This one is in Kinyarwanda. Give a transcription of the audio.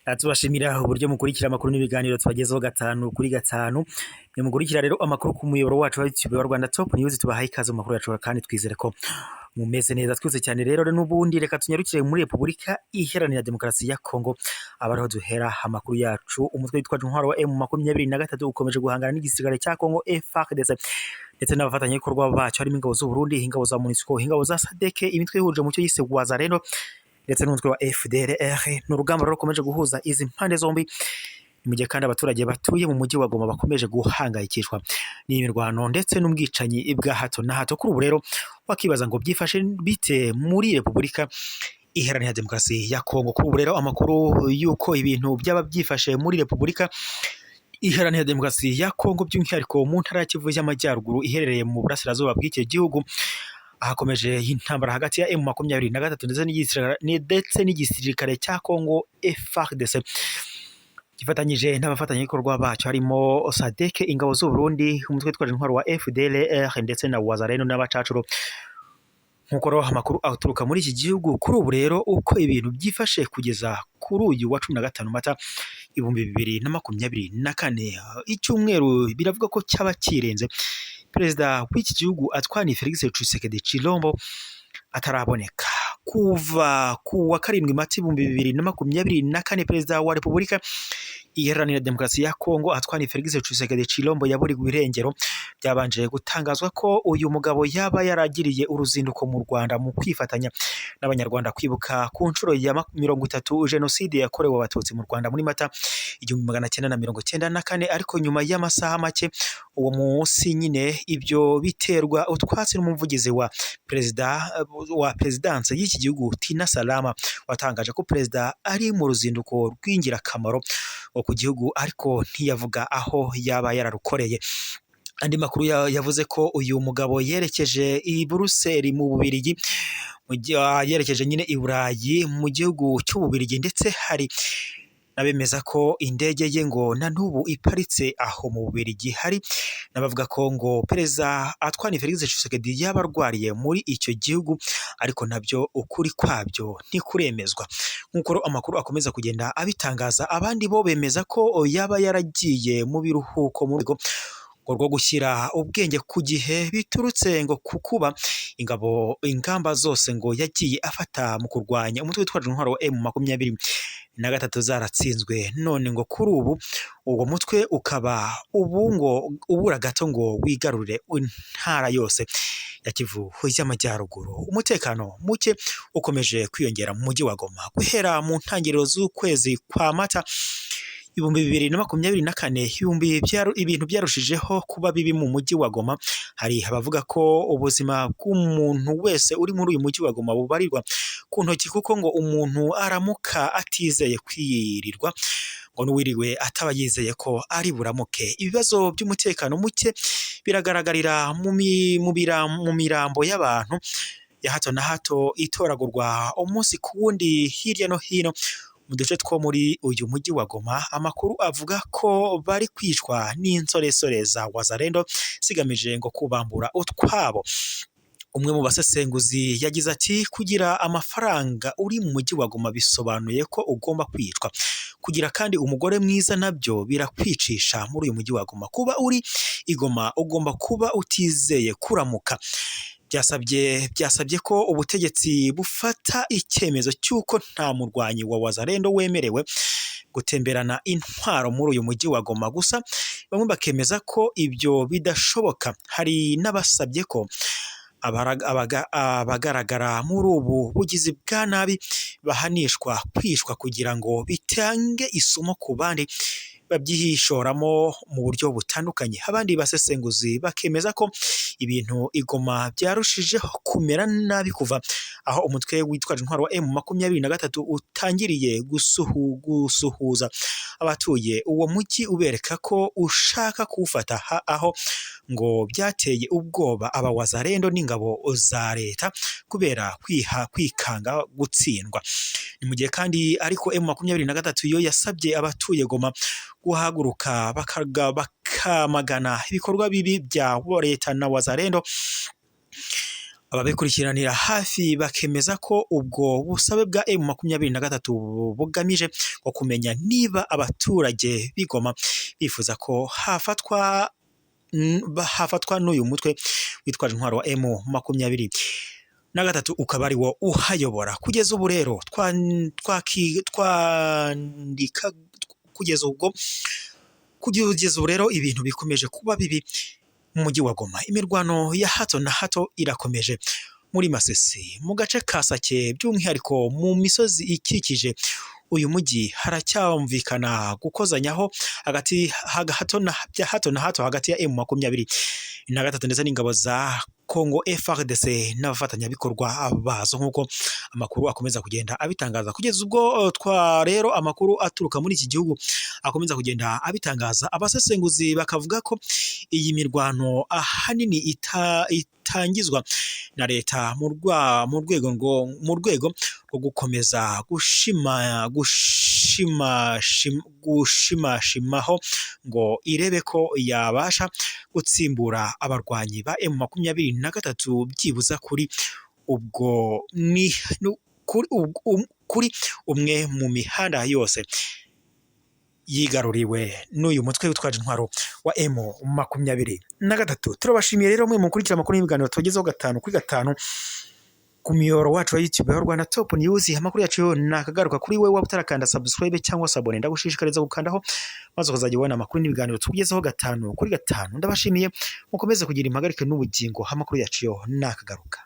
Tubashimira uburyo mukurikira amakuru n'ibiganiro tubagezaho gatanu kuri gatanu. Nimukurikira rero amakuru ku muyoboro wacu wa YouTube wa Rwanda Top News. Tubahaye ikaze mu makuru yacu kandi twizere ko mumeze neza twese cyane. Rero n'ubundi reka tunyarukire muri Repubulika Iharanira Demokarasi ya Kongo, aba ariho duhera amakuru yacu. Umutwe witwaje intwaro wa M23 ukomeje guhangana n'igisirikare cya Kongo FARDC ndetse n'abafatanyabikorwa bacyo, harimo ingabo z'u Burundi, ingabo za MONUSCO, ingabo za SADC, imitwe ihuje mu cyo yise Wazalendo ndetse n'umutwe wa FDLR. Ni urugamba rero rukomeje guhuza izi mpande zombi, ni mu gihe kandi abaturage batuye mu mujyi wa Goma bakomeje guhangayikishwa n'imirwano ndetse n'ubwicanyi bwa hato na hato. Kuri ubu rero wakibaza ngo byifashe bite muri Repubulika Iharanira Demokarasi ya Kongo? Kuri ubu rero amakuru y'uko ibintu byaba byifashe muri Repubulika Iharanira Demokarasi ya Kongo, by'umwihariko mu ntara ya Kivu y'Amajyaruguru iherereye mu burasirazuba bw'icyo gihugu, ahakomeje intambara hagati ya M23 ndetse n'igisirikare cya Kongo FARDC gifatanyije n'abafatanyabikorwa bacyo, harimo SADC, ingabo z'u Burundi, umutwe witwaje intwaro wa FDLR ndetse na Wazalendo n'abacacuro. Nk'uko rero amakuru aturuka muri iki gihugu, kuri ubu rero uko ibintu byifashe kugeza kuri uyu wa 15 Mata 2024, icyumweru biravuga ko cyaba kirenze perezida w'iki gihugu Antoine Felix Tshisekedi Tshilombo ataraboneka. Kuva ku wa 7 Mata 2024, perezida wa Repubulika Iharanira Demokarasi ya Kongo Antoine Felix Tshisekedi Tshilombo yaburiwe irengero. Byabanje gutangazwa ko uyu mugabo yaba yaragiriye uruzinduko mu Rwanda mu kwifatanya n'Abanyarwanda kwibuka ku nshuro ya 30 Jenoside yakorewe Abatutsi mu Rwanda muri Mata 1994, ariko nyuma y'amasaha make uwo munsi nyine ibyo biterwa utwatsi n'umuvugizi wa perezida wa perezidanse y'iki gihugu, Tina Salama, watangaje ko perezida ari mu ruzinduko rw'ingirakamaro ku gihugu, ariko ntiyavuga aho yaba yararukoreye. Andi makuru yavuze ko uyu mugabo yerekeje i Buruseli mu Bubiligi, yerekeje nyine i Burayi mu gihugu cy'Ububiligi, ndetse hari n'abemeza ko indege ye ngo na n'ubu iparitse aho mu Bubiligi. Hari n'abavuga ko ngo perezida Antoine Felix Tshisekedi yaba arwariye muri icyo gihugu, ariko nabyo ukuri kwabyo ntikuremezwa nk'uko amakuru akomeza kugenda abitangaza. Abandi bo bemeza ko yaba yaragiye mu biruhuko mu rwego rwo gushyira ubwenge ku gihe, biturutse ngo ku kuba ingabo ingamba zose ngo yagiye afata mu kurwanya umutwe witwaje intwaro wa M23 zaratsinzwe, none ngo kuri ubu uwo mutwe ukaba ubu ngo ubura gato ngo wigarurire intara yose ya Kivu y'Amajyaruguru. Umutekano muke ukomeje kwiyongera mu mujyi wa Goma guhera mu ntangiriro z'ukwezi kwa Mata 2024. Ibintu byarushijeho kuba bibi mu mujyi wa Goma. Hari abavuga ko ubuzima bw'umuntu wese uri muri uyu mujyi wa Goma bubarirwa ku ntoki, kuko ngo umuntu aramuka atizeye kwirirwa, ngo n'uwiriwe ataba yizeye ko ari buramuke. Ibibazo by'umutekano muke biragaragarira mu mirambo y'abantu ya hato na hato itoragurwa umunsi ku wundi hirya no hino mu duce two muri uyu mujyi wa Goma. Amakuru avuga ko bari kwicwa n'insoresore za Wazalendo zigamije ngo kubambura utwabo. Umwe mu basesenguzi yagize ati: "Kugira amafaranga uri mu mujyi wa Goma bisobanuye ko ugomba kwicwa. Kugira kandi umugore mwiza nabyo birakwicisha muri uyu mujyi wa Goma. Kuba uri i Goma ugomba kuba utizeye kuramuka." Byasabye ko ubutegetsi bufata icyemezo cy'uko nta murwanyi wa Wazalendo wemerewe gutemberana intwaro muri uyu mujyi wa Goma, gusa bamwe bakemeza ko ibyo bidashoboka. Hari n'abasabye ko abagaragara muri ubu bugizi bwa nabi bahanishwa kwicwa kugira ngo bitange isomo ku bandi babyihishoramo mu buryo butandukanye. Abandi basesenguzi bakemeza ko ibintu i Goma byarushijeho kumera nabi kuva aho umutwe witwaje intwaro wa M23 utangiriye gusuhuza abatuye uwo mujyi ubereka ko ushaka kuwufata, aho ngo byateye ubwoba aba Wazalendo n'ingabo za leta kubera kwiha kwikanga gutsindwa. Ni mu gihe kandi ariko M23 yo yasabye abatuye Goma guhaguruka bakamagana ibikorwa bibi bya leta na Wazalendo. Ababikurikiranira hafi bakemeza ko ubwo busabe bwa M23 bugamije ngo kumenya niba abaturage b'i Goma bifuza ko hafatwa n'uyu mutwe witwaje intwaro wa M23, ukaba ari wo uhayobora. Kugeza ubu rero twandika kugeza ubu rero ibintu bikomeje kuba bibi mu mujyi wa Goma. Imirwano ya hato na hato irakomeje muri Masisi, mu gace ka Sake, by'umwihariko mu misozi ikikije uyu mujyi haracyumvikana gukozanyaho hagati hato na bya hato na hato hagati ya M23 ndetse n'ingabo za Congo FARDC n'abafatanyabikorwa bazo, nk'uko amakuru akomeza kugenda abitangaza. Kugeza ubwo twa rero amakuru aturuka muri iki gihugu akomeza kugenda abitangaza, abasesenguzi bakavuga ko iyi mirwano ahanini itangizwa na leta mu rwego rwo gukomeza gushimashimaho ngo irebe ko yabasha gutsimbura abarwanyi ba M23 byibuza kuri ubwo ni kuri umwe mu mihanda yose yigaruriwe n'uyu mutwe witwaje intwaro wa M23. Turabashimiye rero mwe mukurikira amakuru y'ibiganiro tugezeho gatanu kuri gatanu ku miyoboro wacu wa YouTube ya Rwanda Top News. Amakuru yacu nakagaruka. Kuri we waba utarakanda subscribe cyangwa s'abonner, ndagushishikariza gukandaho maze ukazajya ubona amakuru n'ibiganiro tugezeho gatanu kuri gatanu. Ndabashimiye, mukomeze kugira impagarike n'ubugingo. Amakuru yacu yo nakagaruka.